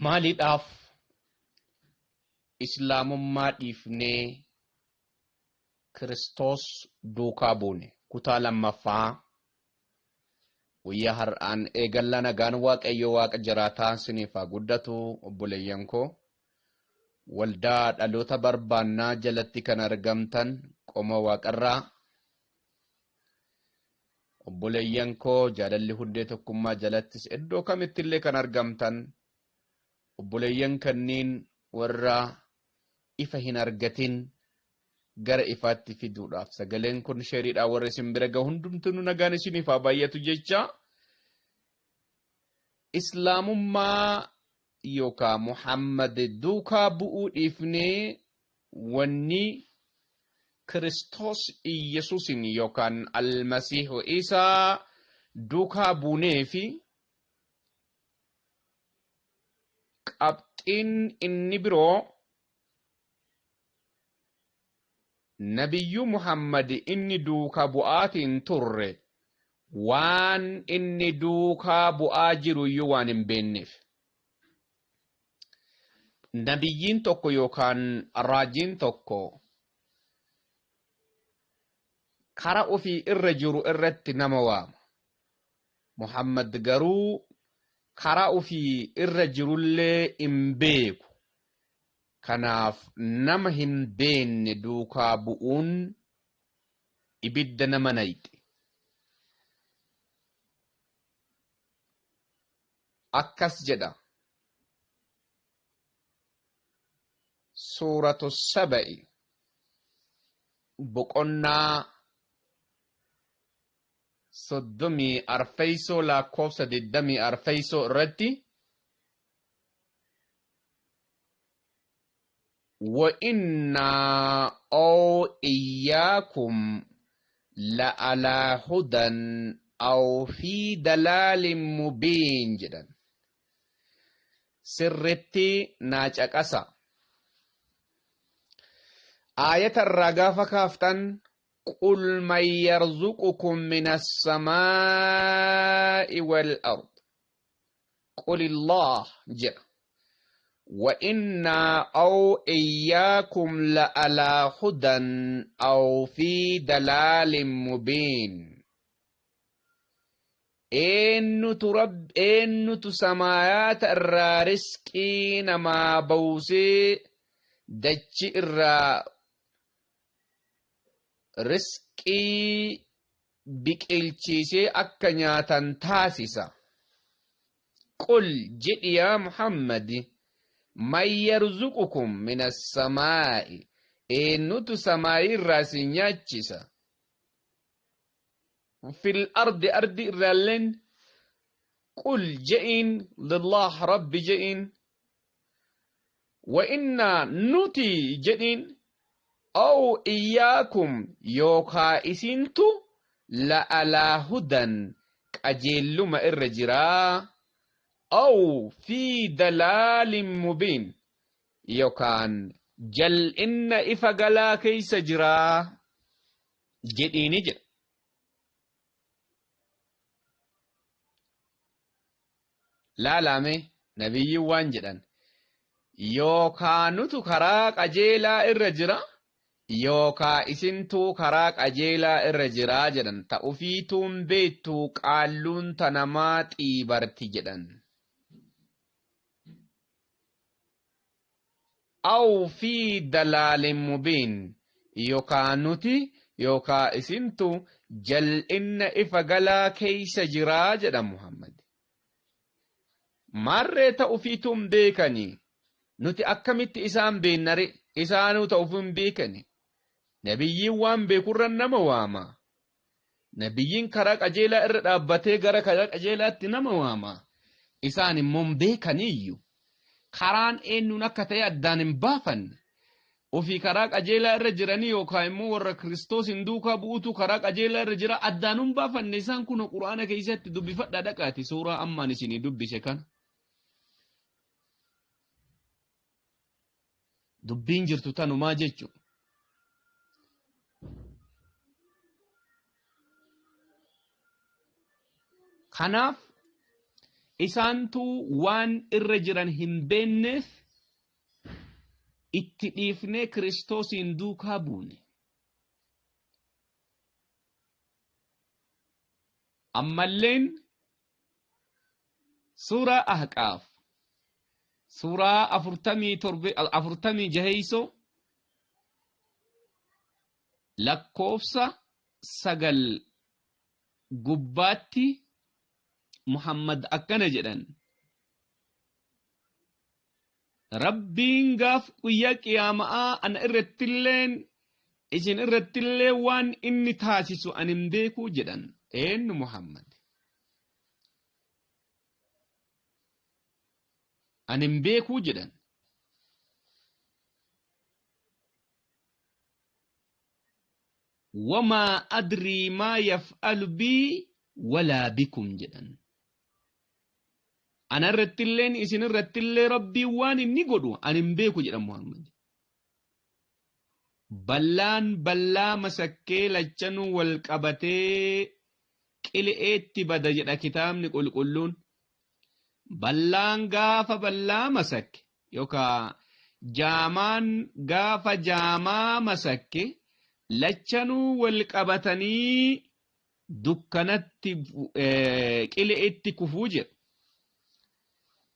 Maaliidhaaf Islaamummaa dhiifnee Kiristoos duukaa buune? Kutaa lammaffaa guyyaa har'aan eegalla. Nagaan Waaqayyo Waaqa jiraataa isiniif haa guddatu, obboleeyyan koo. Waldaa Dhaloota Barbaannaa jalatti kan argamtan qomoo Waaqarraa. Obboleeyyan koo jaalalli hundee tokkummaa jalattis iddoo kamittillee kan argamtan, obboleeyyan kanniin warra ifa hin argatin gara ifaatti fiduudhaaf sagaleen kun sheeriidhaan warra isin bira gahu hundumtinuu nagaan isiniif haa baay'atu jecha, Islaamummaa yookaan Muhammad duukaa bu'uu dhiifnee wanni Kiristoos Iyyasuusin yookaan Almasiihu Isaa duukaa buunee fi qabxiin inni biroo, Nabiyyuu Muhammad inni duuka bu'aatiin turre waan inni duukaa bu'aa jiru iyyuu waan hin beekneef. Nabiyyiin tokko yookaan raajiin tokko kara ofii irra jiru irratti nama waama. Muhammad garuu karaa ofii irra jirullee hin beeku. Kanaaf nama hin beenne duukaa bu'uun ibidda nama nayxi. Akkas jedha. Suuratu Saba'i boqonnaa 34 lakkoofsa 24 irratti, wa innaa aw iyyaakum la alaa hudan aw fi dalaalin mubiin jedhan. Sirritti naa caqasa. Aayata irraa gaafa kaaftan, qul man yarzuqukum min assamaa'i wal ard qulillah jedha. Wa innaa aw iyyaakum la alaa hudan aw fi dalaalin mubiin. Eennutu Rabb, eennutu samaayaata irraa risqii namaa bawsee dachi irraa risqii biqilchiisee akka nyaatan taasisa? Qul jedhi yaa Muhammadi, man yarzuqukum min assamaa'i, eennutu samaayii irraa isin nyaachisa, fil ardi, ardi irraalleen? Qul je'iin, lillah, Rabbi je'iin. Wa innaa, nuti jedhiin, aw iyyaakum, yookaa isintu, la alaa hudan, qajeelluma irra jiraa, aw fi dalaalin mubiin, yookaan jal'inna ifa galaa keessa jiraa jedhiini jedha. Laalaame, nabiyyiin waan jedhan, yookaa nutu karaa qajeelaa irra jira yookaa isintuu karaa qajeelaa irra jiraa jedhan. Ta ufiituun beektu qaalluun ta namaa xiibarti jedhan. Aw fi dalaalin mubiin, yookaa nuti yookaa isintu jal'inna ifa galaa keeysa jiraa jedhan Muhammad. Maarree ta ufiituu hin beekani, nuti akkamitti isaan beennare? Isaanuu ta ufuu hin beekani. Nabiyyiin waan beekurra nama waama. Nabiyyiin karaa qajeelaa irra dhaabbatee gara karaa qajeelaatti nama waama. Isaan immoo hin beekaniiyyu. Karaan eenyuun akka ta'e addaan hin baafanne. Ofii karaa qajeelaa irra jiranii yookaan immoo warra Kiristoos hin duukaa bu'utu karaa qajeelaa irra jira addaan hin baafanne isaan. Kun Quraana keessatti dubbifadhaa dhaqaati, suuraa ammaan isinii dubbise kana. Dubbiin jirtu tanumaa jechuudha. Kanaaf Isaantu waan irra jiran hin beekneef itti dhiifnee Kiristoosiin duukaa buune. Ammalleen suuraa Ahqaaf suuraa 46 lakkoofsa 9 gubbaatti Muhammad akkana jedhan: Rabbiin gaaf guyyaa qiyaama'aa ana irrattilleen isin irrattillee waan inni taasisu ani hin beekuu jedhan. Eenyu Muhammad? Ani hin beekuu jedhan. Wamaa adrii maa yaf'alu bii walaa bikum jedhan. Ana irrattilleen isin irrattillee Rabbiin waan inni godhu ani hin beeku jedhan Muhammad. Ballaan ballaa masakkee lachanuu wal qabatee qili'eetti bada jedha kitaabni qulqulluun. Ballaan gaafa ballaa masakke yookaan jaamaan gaafa jaamaa masakke lachanuu wal qabatanii dukkanatti qili'eetti kufuu jedha.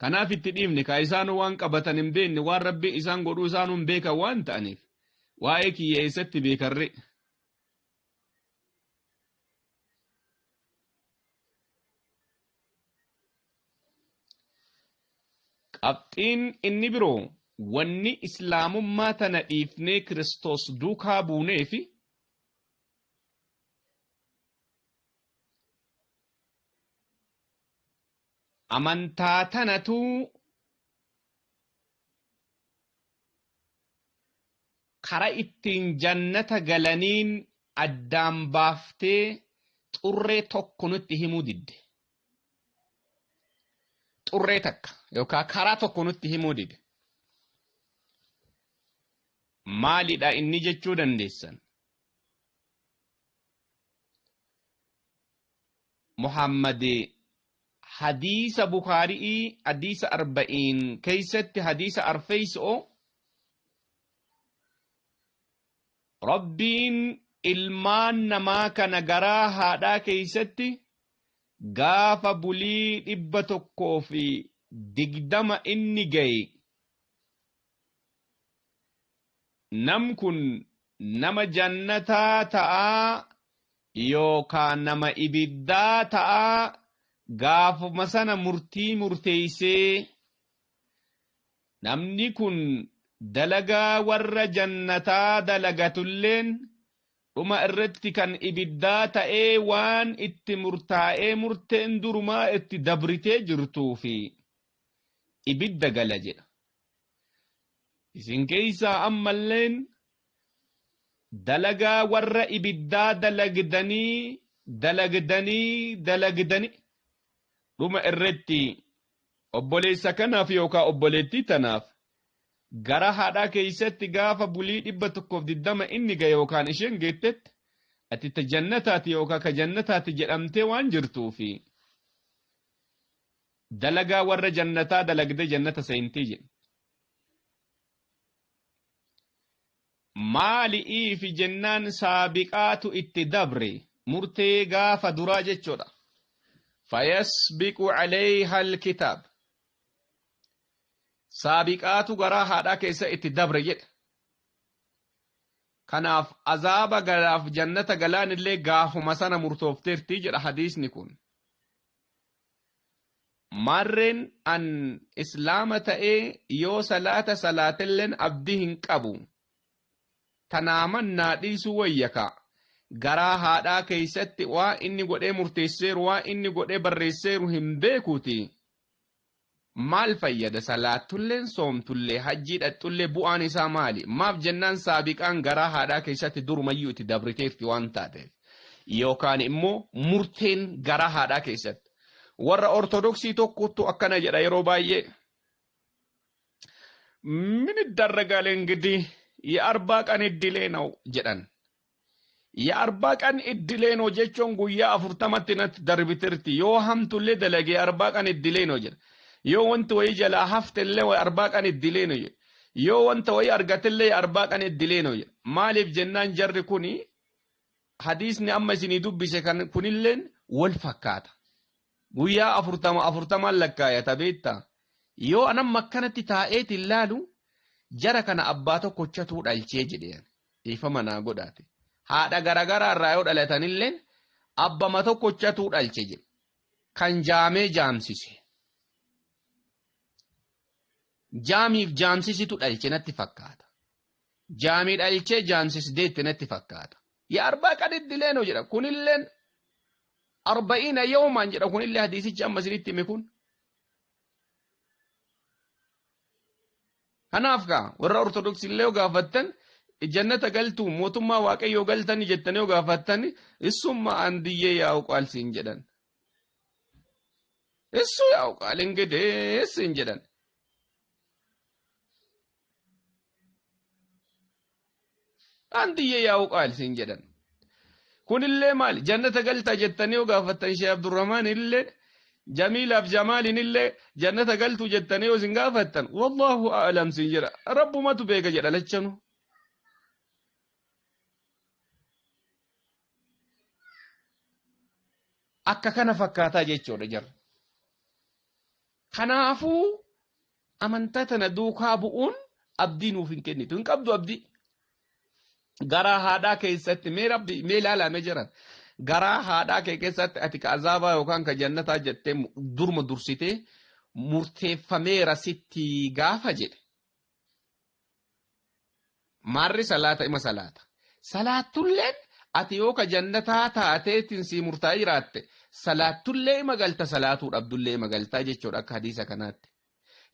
Kanaaf itti dhiifne kaa isaan waan qabatan hin beekne, waan Rabbi isaan godhuu isaan hin beekan waan ta'aniif waa'ee kiyya eessatti beekarre. Qabxiin inni biroo wanni islaamummaa tana dhiifnee Kiristoos duukaa buunee fi amantaa tanatu kara ittiin jannata galaniin addaan baaftee xurree tokko nutti himuu didde. Xurree takka yookaan karaa tokko nutti himuu dide. Maalidha inni jechuu dandeessan? Muhammad hadiisa Bukhaarii hadiisa 40 keessatti hadiisa arfeessoo Rabbiin ilmaan namaa kana garaa haadhaa keessatti gaafa bulii 120 inni gaye nam kun nama jannataa ta'aa yookaan nama ibiddaa ta'aa gaafuma sana murtii murteessee namni kun dalagaa warra jannataa dalagatulleen dhuma irratti kan ibiddaa ta'ee waan itti murtaa'ee murteen durumaa itti dabritee jirtuu fi ibidda gala jedha. Isin keessaa ammalleen dalagaa warra ibiddaa dalagdanii dalagdanii dalagdanii dhuma irratti obboleessa kanaaf yookaan obboleettii tanaaf gara haadhaa keessatti gaafa bulii 120 inni gahe yookaan isheen geettetti ati ta jannataati yookaan ka jannataati jedhamtee waan jirtuufi dalagaa warra jannataa dalagdee jannata seentii jedhe. Maali'iif jennaan saabiqaatu itti dabre murtee gaafa duraa jechuudha. Fayasbiqu calayha alkitaab. Saabiqaatu garaa haadhaa keessa itti dabre jedha. Kanaaf azaaba galaaf jannata galaan illee gaafuma sana murtoofteerti jedha hadiisni kun. Marreen an islaama ta'ee yoo salaata salaatelleen abdii hin qabu. Tanaa mannaa dhiisuu wayyaka. Garaa haadhaa keessatti waa inni godhee murteesseeru waa inni godhee barreesseeru hin beekuuti. Maal fayyada salaatulleen soomtullee hajjii dhaqxullee bu'aan isaa maali? Maaf jennaan saabiqaan garaa haadhaa keessatti durumayyuu itti dabriteerti waan taateef. Yookaan immoo murteen garaa haadhaa keessatti. Warra Ortodoksii tokkotu akkana jedha yeroo baay'ee. ምን ይደረጋል እንግዲህ የአርባ ቀን እድሌ ነው jedhan. የአርባ ቀን እድሌ ነው jechuun guyyaa 40tti natti darbiterti yoo hamtullee dalagee አርባ ቀን እድሌ ነው jedha. Yoo wanti wayii jalaa haftellee አርባ ቀን እድሌ ነው jedha. Yoo wanta wayii argatellee አርባ ቀን እድሌ ነው jedha. Maaliif jennaan jarri kuni hadiisni amma isinii dubbise kan kunilleen wal fakkaata. Guyyaa 40 40n lakkaayata beektaa. Yoo anamma akkanatti taa'eet ilaalu jara kana abbaa tokkochatuu dhalchee jedheen dhiifama naa godhaate. Haadha garagaraa irraa yoo dhalatanilleen abbama tokkochatuu dhalche jedhe. Kan jaamee jaamsise. Jaamiif jaamsisitu dhalche natti fakkaata. Jaamii dhalchee jaamsisdeetti natti fakkaata. የአርባ ቀን እድሌ ነው jedha. Kunilleen arba'iina yawmaan jedha kunillee hadiisichi amma isinitti hime kun. Kanaaf kaa warra Ortodoksii illee yoo gaafattan jannata galtu mootummaa Waaqayyoo galtani jettanii yoo gaafattan እሱማ አንድዬ ያውቃል siin jedhan. እሱ ያውቃል እንግዲህ siin jedhan. አንድዬ ያውቃል siin jedhan. Kunillee maali jannata galta jettanii yoo gaafattan Sheekh Abdurrahmaan illee Jamiilaaf Jamaaliin illee jannata galtu jettanii yoo isin gaafattan wallaahu a'lam siin jedha. Rabbumatu beeka jedha lachanu. Akka kana fakkaataa jechuudha jarri. Kanaafuu amantaa tana duukaa bu'uun abdii nuuf hin kennitu. Hin qabdu abdii. Garaa haadhaa keessatti mee rabbi mee ilaalame jiran. Garaa haadhaa kee keessatti ati ka azaabaa yookaan ka jannataa jettee durma dursitee murteeffameera sitti gaafa jedhe. Maarri salaata ima salaata. Salaattulleen ati yoo ka jannataa taateetiin sii murtaa'ee jiraatte salaattullee ima galta salaatuu dhabdullee ima galtaa jechuudha akka hadiisa kanaatti.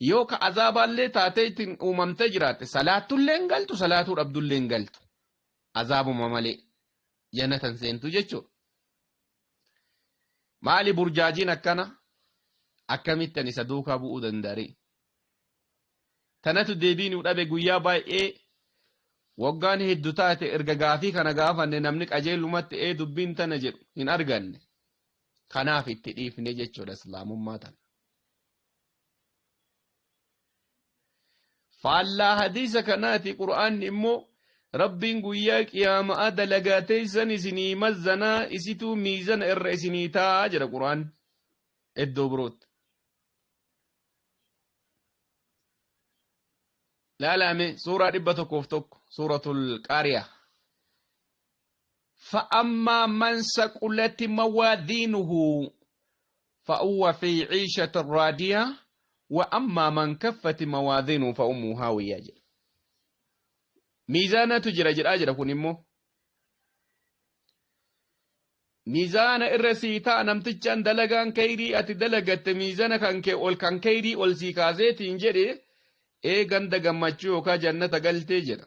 Yoo ka azaabaallee taateetiin uumamtee jiraatte salaattullee hin galtu salaatuu dhabdullee hin galtu. Azaabuma malee jannatan seentu jechuudha. Maali burjaajiin akkana akkamittan isa duukaa bu'uu danda'e? Tanatu deebii nu dhabe guyyaa baay'ee waggaan hedduu taate erga gaafii kana gaafanne namni qajeelumatti ee dubbiin tana jedhu hin arganne. Kanaaf itti dhiifne jechuudha islaamummaa tana. Faallaa hadiisa kanaati qura'aanni immoo Rabbiin guyyaa qiyaamaa dalagaa teessan isinii mazzanaa isituu miizana irra isinii taa'aa jedha qura'aanni iddoo birootti. Laalame suuraa 101 suuratul Qaariyaa. فأما من ثقلت موازينه فهو في عيشة راضية وأما من كفت موازينه فأمه هاوية jedha. Miizaanatu jira jedhaa jira kun immoo. Miizaana irra sii ta'a namtichaan dalagaan kayrii ati dalagatte miizana kan kee ol kan kayrii ol sii kaaseetiin jedhe ee ganda gammachuu yookaan jannata galtee jedha.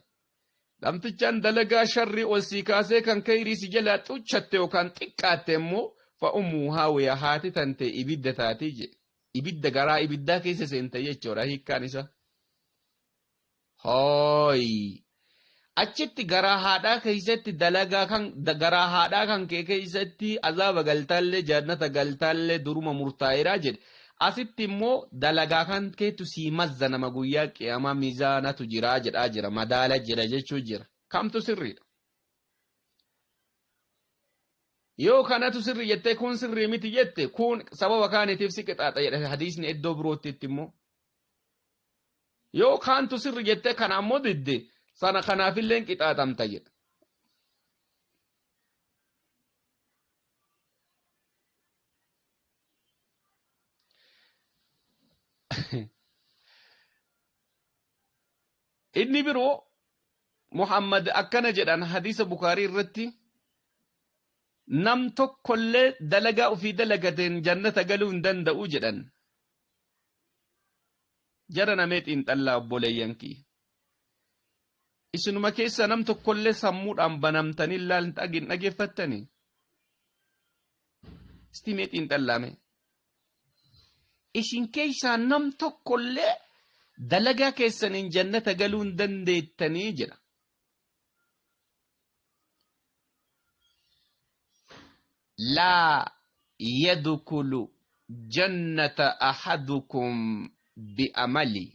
Namtichaan dalagaa sharrii ol sii kaasee kan kayrii si jalaa xuchatte yookaan xiqqaatte immoo fa'umuu haawiya haati tante ibidda taatee jedhe. Ibidda garaa ibiddaa keessa seente jechuudha hiikkaan isaa. Hooyi. Achitti garaa haadhaa keessatti dalagaa kan garaa haadhaa kan kee keessatti azaaba galtaallee jannata galtaallee duruma murtaa'eera jedhe. Asitti immoo dalagaa kan keetu sii mazzanama guyyaa qiyaamaa miizaanatu jira jedhaa jira madaala jira jechuu jira. Kamtu sirriidha? Yoo kanatu sirrii jettee kun sirrii miti jette kun sababa kaaniitiif si qixaaxa jedha hadiisni iddoo birootti immoo. Yoo kaantu sirri jettee kana ammoo didde sana kanaafillee qixaaxamta jedha. Inni biroo Muhammad akkana jedhan hadiisa Bukaarii irratti nam tokkollee dalagaa ofii dalagateen jannata galuu hin danda'u jedhan. Jara namee xiinxallaa obboleeyyan kiyya. Isinuma keessa nam tokkollee sammuudhaan banamtanii hin dhageeffattanii. Istimee xiinxallaame. Isin keessaa nam tokkollee dalagaa keessaniin jannata galuu hin dandeettanii jedha. Dalagaa Laa yadkulu jannata ahadukum bi'amali.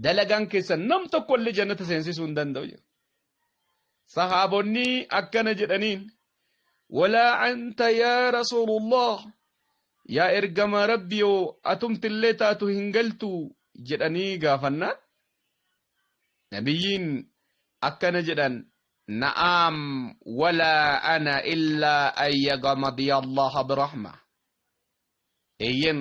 Dalagaan keessan nam tokko illee jannata seensisuu hin danda'u jedhe. Sahaabonni akkana jedhaniin, walaa anta yaa rasuulullah, yaa ergamaa rabbiyoo atumtillee taatu hin galtu jedhanii gaafannaan, nabiyyiin akkana jedhan, na'am walaa ana illaa an yagamadiya allaha birahma. Eeyyen,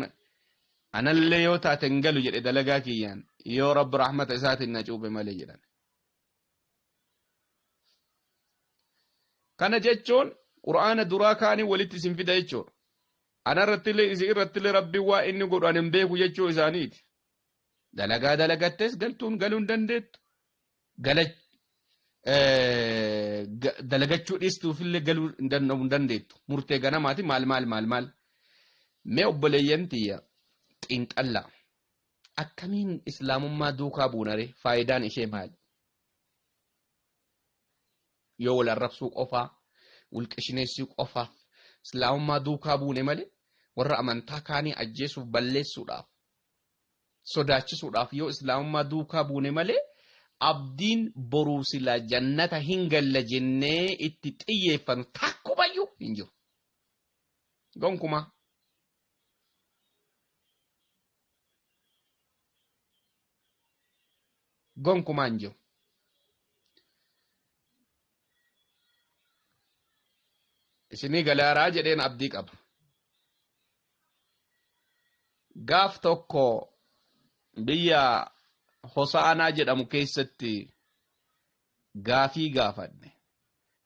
anallee yoo taate hin galu jedhe dalagaa kiyyaan, yoo rabbi rahmata isaatiin na cuuphe malee jedhan. Kana jechuun qur'aana duraa kaanii walitti isin fida jechuudha. Anarrattillee isin irrattillee rabbiin waa inni godhu ani hin beeku jechuu isaaniiti. Dalagaa dalagattees galtuun galuu hin dandeettu. Dalagachuu dhiistuufillee galuu hin dandeettu. Murtee ganamaati maal maal maal maal. Mee obboleeyyan tiyya xiinxallaa. Akkamiin islaamummaa duukaa buunaree faayidaan ishee maali? Yoo wal arrabsuu qofaa, wal qishineessuu qofaaf islaamummaa duukaa buune malee warra amantaa kaanii ajjeesuuf, balleessuudhaaf, sodaachisuudhaaf yoo islaamummaa duukaa buune malee abdiin boruu silaa jannata hin galla jennee itti xiyyeeffannu takkumayyuu hin jiru. Gonkumaa. Gonkumaa hin jiru. Isinii galaaraa jedheen abdii qaba. Gaaf tokko biyya Hosaanaa jedhamu keessatti gaafii gaafadhe.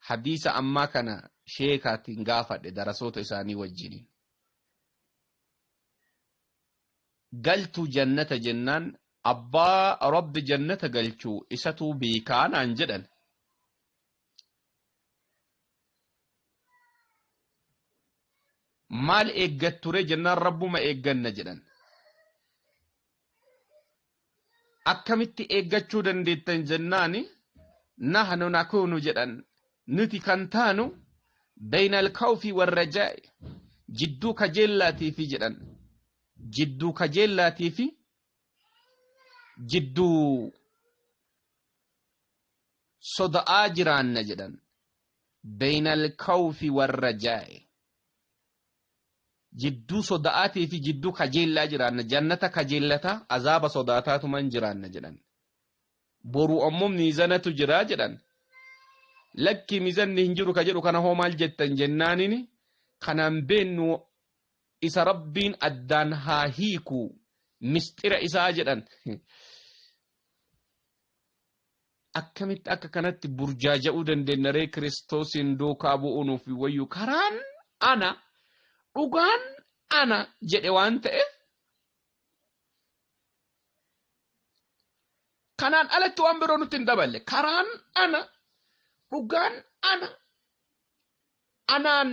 Hadiisa ammaa kana sheekaatiin gaafadhe darasoota isaanii wajjiniin. Galtuu jannata jennaan, abbaa rabbi jannata galchuu isatuu beekaa naan jedhan. Maal eeggatture jennaan, rabbuma eegganna jedhan. Akkamitti eeggachuu dandeettan jennaani, nahnu nakuunu jedhan, nuti kan taanu bayna alkawfi warrajaa'i, jidduu kajeellaatii fi jedhan, jidduu kajeellaatii fi jidduu soda'aa jiraanna jedhan. Bayna alkawfi warrajaa'i, jidduu soda'aatii fi jidduu kajeellaa jiraanna, jannata kajeellataa azaaba sodaataatuman jiraanna jedhan. Boru ammoo miizanatu jira jedhan. Lakki, miizanni hin jiru ka jedhu kana hoo maal jettan jennaanini, kanaan beennu, isa rabbiin addaan haa hiiku misxira isaa jedhan. Akkamitti akka kanatti burjaaja'uu dandeenya ree? Kiristoosiin duukaa bu'uu nuuf wayyu. Karaan ana, dhugaan ana jedhe waan ta'eef, kanaan alatti waan biroo nutti hin daballe. Karaan ana, dhugaan ana, anaan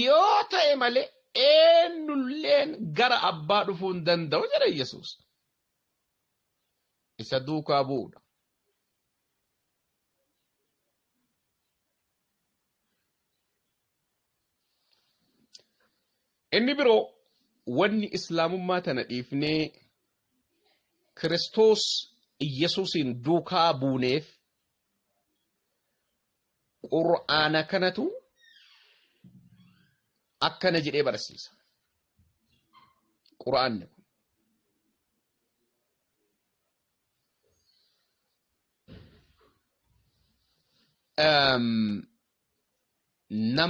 yoo ta'e malee eenyulleen gara abbaa dhufuu hin danda'u jedhe Yesuus. Isa duukaa bu'uudha. Inni biroo wanni islaamummaa tana dhiifnee Kiristoos Yesuusiin duukaa buuneef Qur'aana kanatu akkana jedhee barsiisa. Qur'aanni kun.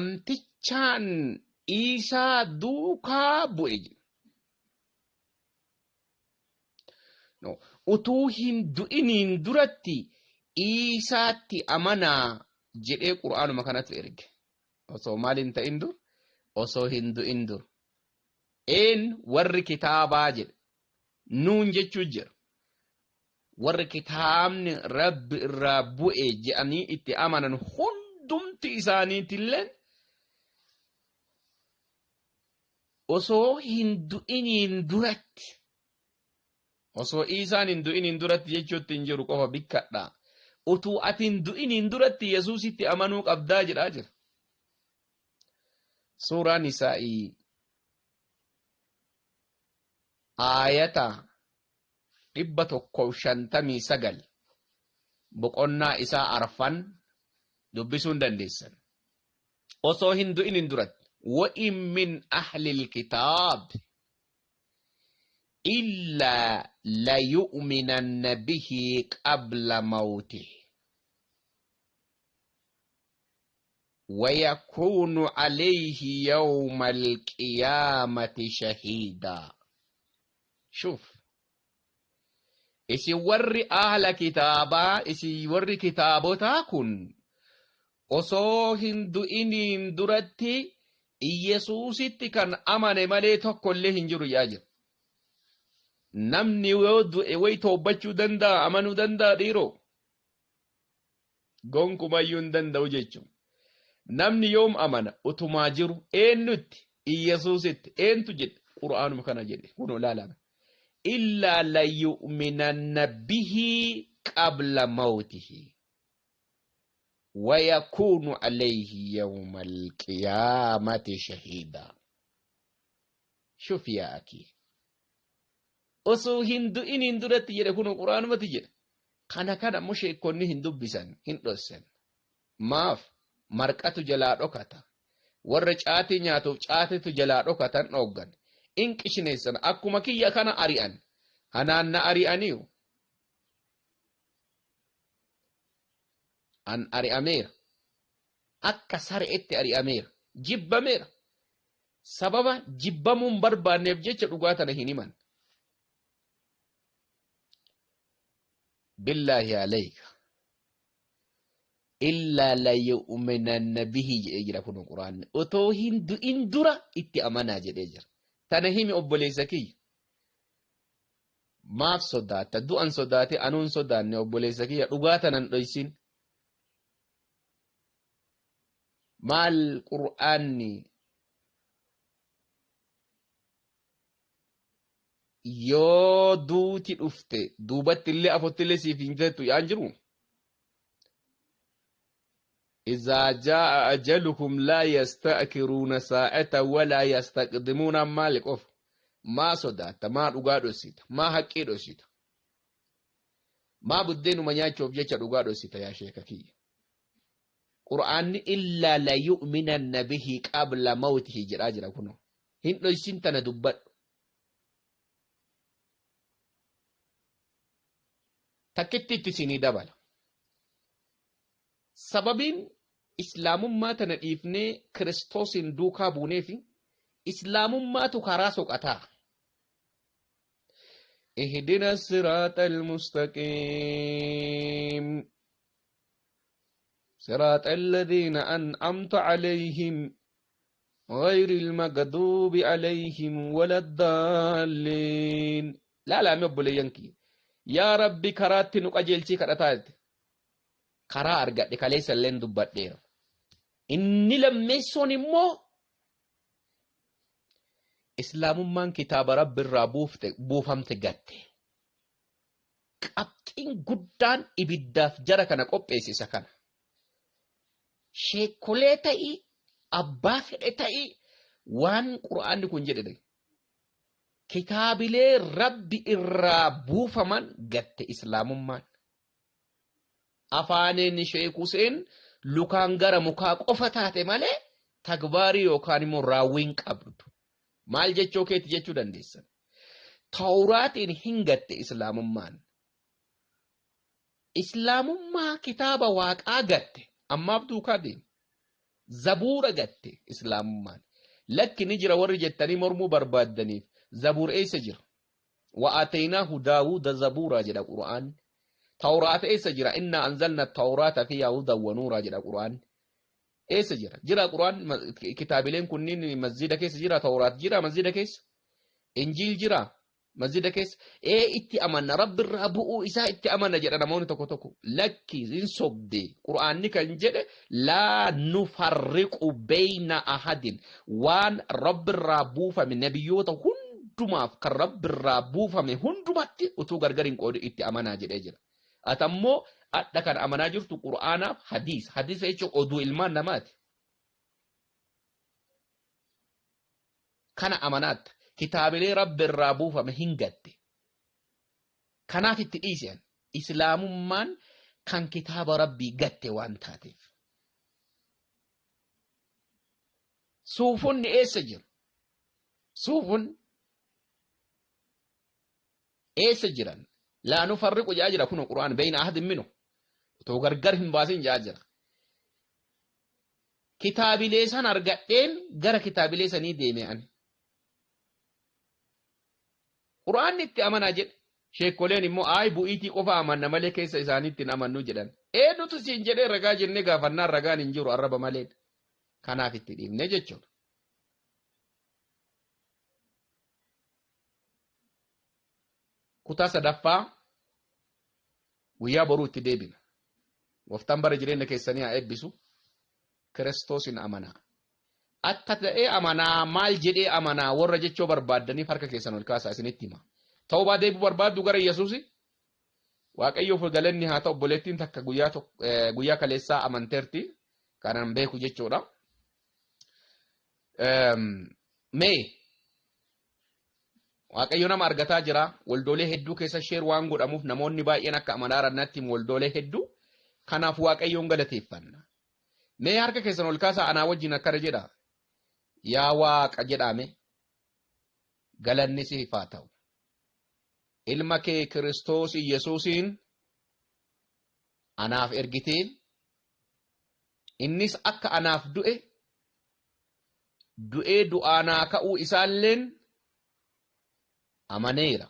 Namtichaan Iisaa duukaa bu'e jedhe. No. Utuu hin du'iniin duratti Iisaatti amanaa jedhee Qur'aanuma kanatu erge. Osoo maal hin ta'in dur? Osoo hin du'in dur. Een warri kitaabaa jedhe. Nuun jechuu jira. Warri kitaabni Rabbi irraa bu'e jedhanii itti amanan hundumti isaaniitilleen osoo hin du'iniin duratti, osoo Iisaan hin du'iniin duratti jechuutti hin jiru qofa bikkadha. Utuu ati hin du'iniin duratti Yesuusitti amanuu qabdaa jedhaa jira. Suuraa Nisaa'ii aayata 159 boqonnaa isaa arfan dubbisuu hin dandeessan. Osoo hin du'in hin duratti. وإن من أهل الكتاب إلا ليؤمنن به قبل موته ويكون عليه يوم القيامة شهيدا. شوف إسي وري أهل كتابا إسي وري كتابوتا كن osoo hin du'iniin duratti Iyesuusitti kan amane malee tokkollee hin jiru yaa jira. Namni yoo du'e wayi toobbachuu danda'a, amanuu danda'a dhiiroo? Gonkumayyuu hin danda'u jechuudha. Namni yoom amana? Utumaa jiru eenyutti? Iyesuusitti. Eentu jedhe? Qura'aanuma kana jedhe. Kunoo ilaalame. Illaa layu'minanna bihi qabla mawtihi. ويكون عليه يوم القيامة شهيدا. شوف يا أخي osoo hin du'in hin duratti jedhe kun quraanumatti jedhe. Kana kana musheekonni hin dubbisan, hin dhossan. Maaf marqatu jalaa dhokata. Warra caatii nyaatuuf caatitu jalaa dhokatan dhooggan. In qishineessan akkuma kiyya kana ari'an. Hanaan na ari'aniiru. An ari'ameera. Akka sareetti ari'ameera. Jibbameera. Sababa jibbamuun barbaanneef jecha dhugaa tana hin himan. Billaahi alayka. Illaa layu'minanna bihi jedhee jira kun quraanni. Otoo hin du'in dura itti amanaa jedhee jira. Tana himi obboleessa kiyya. Maaf sodaatta? Du'an sodaate anuun sodaanne obboleessa kiyya dhugaa tanan dhoysin. Maal qur'aanni yoo duuti dhufte duubatti illee afotti illee siif hin jettu yaan jiru. Izaa jaa'a ajaluhum laa yasta'kiruuna saa'ata walaa yastaqdimuuna maali qofa. Maa sodaatta, maa dhugaa dhossita, maa haqqii dhossita. Maa buddeenuma nyaachuuf jecha dhugaa dhossita yaa sheeka kiyya. Qur'aanni illaa la yu'minanna bihi qabla mawtihi jedhaa jira kunoo. Hin dhoysin tana dubbadhu. Takkitti itti isinii dabala. Sababiin islaamummaa tana dhiifnee Kiristoosiin duukaa buuneefi islaamummaatu karaa soqataa. Ihdina siraata almustaqiim. صراط الذين أنعمت عليهم غير المغضوب عليهم ولا الضالين. لا لا مبلينكي يا ربي كرات نقجلتي كراتات كرا أرجع لكليس اللين دبتير إني لم يسوني مو إسلام من كتاب رب الرابوف بوفهم تجت qabxiin guddaan ibiddaaf jara kana qopheessisa kana. Sheekolee ta'ii abbaa fedhe ta'ii waan qura'aanni kun jedhe kitaabilee rabbi irraa buufaman gatte islaamummaan. Afaaniin Sheek Huseen lukaan gara mukaa qofa taate malee tagbaarii yookaan immoo raawwiin qabdu. Maal jechuu keeti jechuu dandeessan. Tawraatiin hin gatte islaamummaan. Islaamummaa kitaaba waaqaa gatte ammaaf duukaa deema. Zabuura gatte islaamummaan. Lakki ni jira warri jettanii mormuu barbaaddaniif zabuur eessa jira? Wa'aataynaahu Daawuda zabuuraa jedha Qura'aanni. Tawraata eessa jira? Innaa anzalna tawraata fiihaa hudan wa nuuraa jedha Qura'aanni. Eessa jira? Jira Qura'aan kitaabileen kunniin masjida keessa jira? Tawraat jira masjida keessa? Injiil jira masjida keessa? Ee itti amanna rabbi irraa bu'uu isaa itti amanna jedha namoonni tokko tokko. Lakki hin sobde Qura'aanni kan jedhe laa nufarriqu bayna ahadin waan rabbi irraa buufame nabiyyoota hundumaaf kan rabbi irraa buufame hundumatti utuu gargar hin qoodin itti amanaa jedhee jira. Ati ammoo adda kan amanaa jirtu Qura'aanaaf hadiisa. Hadiisa jechuun oduu ilmaan namaati. Kana amanaatta. Kitaabilee Rabbi irraa buufame hin gatte. Kanaaf itti dhiise ani. Islaamummaan kan kitaaba Rabbii gatte waan taateef. Suufonni eessa jiru? Suufonni eessa jiran? Laa nufarriqu jedhaa jira kunoo Qur'aan beeyna ahadin minhu. Otoo gargar hin baasin jedhaa jira. Kitaabilee san argadheen gara kitaabilee sanii deeme ani. Qur'aanni itti amanaa jedhe. Sheekkoleen immoo ayi bu'iitii qofa amanna malee keessa isaaniitti hin amannu jedhan. Eenyutu siin jedhee ragaa jennee gaafannaan ragaan hin jiru arraba malee. Kanaaf itti dhiibne jechuudha. Kutaa sadaffaa guyyaa boruu itti deebina. Gooftaan bara jireenya keessanii haa eebbisu. Kiristoosin amanaa. Atta ta'ee amanaa maal jedhee amanaa warra jechoo barbaaddaniif harka keessan ol kaasaa isinitti hima. Tawbaa deebi'uu barbaaddu gara Yesuusi. Waaqayyoof galanni haa ta'u obboleettiin takka guyyaa guyyaa kaleessaa amanteerti kanan beeku jechuudha. Mee Waaqayyo nama argataa jira. Waldoolee hedduu keessa sheer waan godhamuuf namoonni baay'een akka amanaaran natti himu waldoolee hedduu. Kanaaf Waaqayyoon galateeffanna. Mee harka keessan ol kaasaa anaa wajjin akkana jedha. Yaa Waaqa jedhaame galanni siif haa ta'u. Ilma kee Kiristoos Yesuusiin anaaf ergitee innis akka anaaf du'e du'ee du'aa naa ka'uu isaalleen amaneera.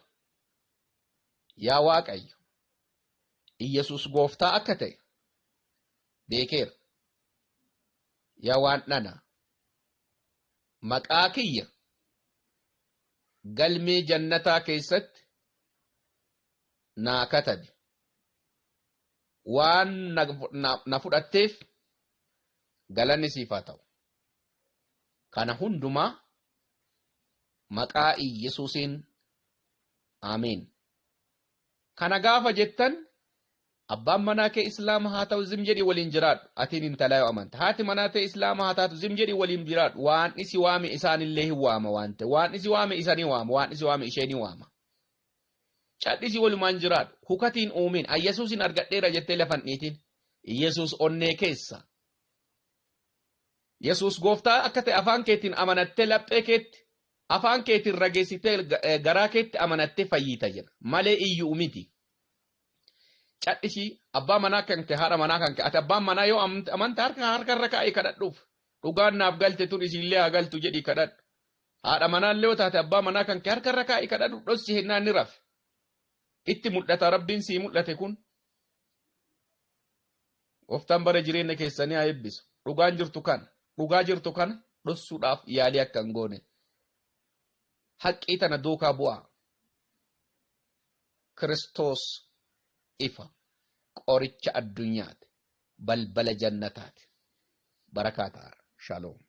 Yaa Waaqayyo, Iyyasuus gooftaa akka ta'e beekeera. Yaa waan dhana, maqaa kiyya galmee jannataa keessatti naa katabi. Waan na fudhatteef galanni siif haa ta'u. Kana hundumaa maqaa Iyyasuusiin Aamiin. Kana gaafa jettan abbaan manaa kee Islaama haa ta'u zim jedhii waliin jiraadhu. Atiin intalaa yoo amante. Haati manaa tee Islaama haa taatu zim jedhii waliin jiraadhu. Waan isi waame isaanillee hin waama waan ta'e. Waan isi waame isa ni waama. Waan isi waame ishee ni waama. Cadhisii walumaan jiraadhu. Hukatiin uumin. Yesuusin argadheera jettee lafa hin dhiitin. Yesuus onnee keessa. Yesuus gooftaa akka ta'e afaan keetiin amanattee laphee keetti afaan keetiin rageessitee garaa keetti amanattee fayyita jedha. Malee iyyuu miti. Cadhisii abbaa manaa kan kee haadha manaa kan kee ati abbaan manaa yoo amante harka harka irra kaa'ii kadhadhuuf. Dhugaan naaf galte tun isiillee haa galtu jedhii kadhadhu. Haadha manaallee yoo taate abbaa manaa kan kee harka irra kaa'ii kadhadhu dhossi hennaan ni rafe. Itti mul'ata Rabbiin sii mul'ate kun. Gooftaan bara jireenya keessanii haa eebbisu. Dhugaan jirtu kana. Dhugaa jirtu kana dhossuudhaaf yaalii akka hin goone. Haqqii tana duukaa bu'aa. Kiristoos ifa qoricha addunyaati. Balbala jannataati. Barakaa ta'a. Shaloom.